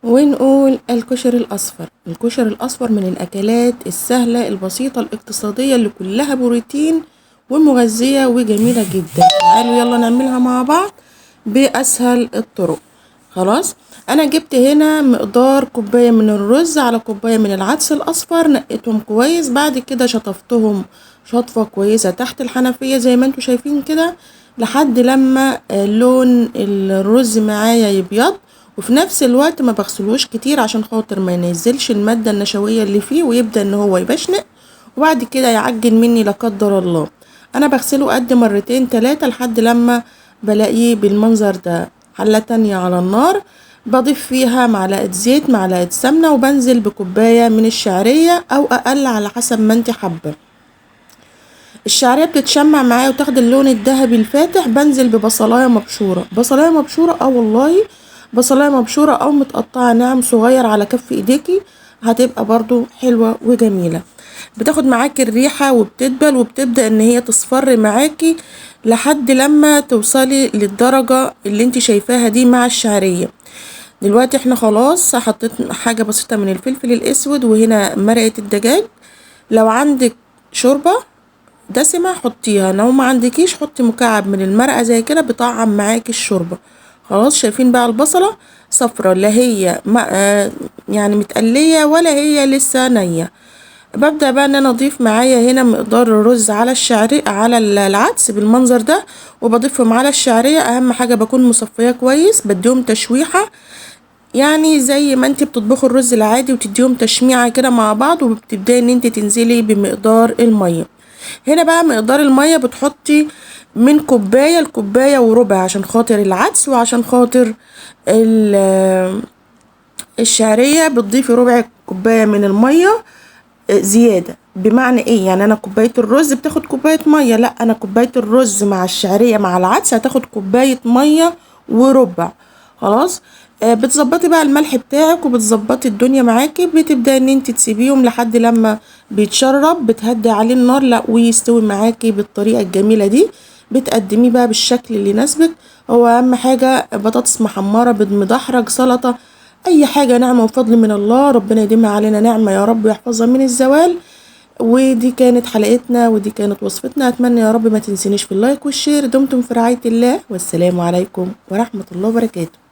ونقول الكشري الأصفر. الكشري الأصفر من الأكلات السهلة البسيطة الاقتصادية اللي كلها بروتين ومغذية وجميلة جدا. تعالوا يلا نعملها مع بعض بأسهل الطرق. خلاص، أنا جبت هنا مقدار كوباية من الرز على كوباية من العدس الأصفر، نقيتهم كويس. بعد كده شطفتهم شطفة كويسة تحت الحنفية زي ما انتوا شايفين كده، لحد لما لون الرز معايا يبيض، وفي نفس الوقت ما بغسلوش كتير عشان خاطر ما ينزلش المادة النشوية اللي فيه ويبدأ ان هو يبشنق وبعد كده يعجن مني لا قدر الله. انا بغسله قد مرتين تلاتة لحد لما بلاقيه بالمنظر ده. حلة تانية على النار بضيف فيها معلقة زيت، معلقة سمنة، وبنزل بكوباية من الشعرية او اقل على حسب ما انت حابة. الشعرية بتتشمع معايا وتاخد اللون الذهبي الفاتح. بنزل ببصلاية مبشورة، بصلاية مبشورة والله بصلاية مبشورة او متقطعة ناعم صغير على كف ايديكي، هتبقى برضو حلوة وجميلة. بتاخد معاكي الريحة وبتدبل وبتبدأ ان هي تصفر معاكي لحد لما توصلي للدرجة اللي انت شايفاها دي مع الشعرية. دلوقتي احنا خلاص حطيت حاجة بسيطة من الفلفل الاسود، وهنا مرقة الدجاج. لو عندك شوربة دسمة حطيها، لو ما عندكيش حطي مكعب من المرقة زي كده، بطعم معاكي الشوربة. خلاص، شايفين بقى البصلة صفرة، لا هي يعني متقلية ولا هي لسه نية. ببدأ بقى ان انا اضيف معايا هنا مقدار الرز على الشعرية على العدس بالمنظر ده، وبضيفهم على الشعرية. اهم حاجة بكون مصفية كويس، بديهم تشويحة يعني زي ما انت بتطبخي الرز العادي، وتديهم تشميعة كده مع بعض، وبتبداي ان انت تنزلي بمقدار المية. هنا بقى مقدار المية بتحطي من كوباية لكوباية وربع عشان خاطر العدس وعشان خاطر الشعرية. بتضيفي ربع كوباية من المية زيادة. بمعنى ايه؟ يعني انا كوباية الرز بتاخد كوباية مية، لا انا كوباية الرز مع الشعرية مع العدس هتاخد كوباية مية وربع. خلاص، بتظبطي بقى الملح بتاعك وبتظبطي الدنيا معاكي. بتبداي ان انت تسيبيهم لحد لما بيتشرب، بتهدي عليه النار لا ويستوي معاكي بالطريقة الجميلة دي. بتقدميه بقى بالشكل اللي يناسبك. هو اهم حاجة بطاطس محمرة، بيض مدحرج، سلطة، اي حاجة. نعمة وفضل من الله، ربنا يديمها علينا نعمة يا رب ويحفظها من الزوال. ودي كانت حلقتنا ودي كانت وصفتنا. اتمنى يا رب ما تنسينيش في ال like وال share. دمتم في رعاية الله، والسلام عليكم ورحمة الله وبركاته.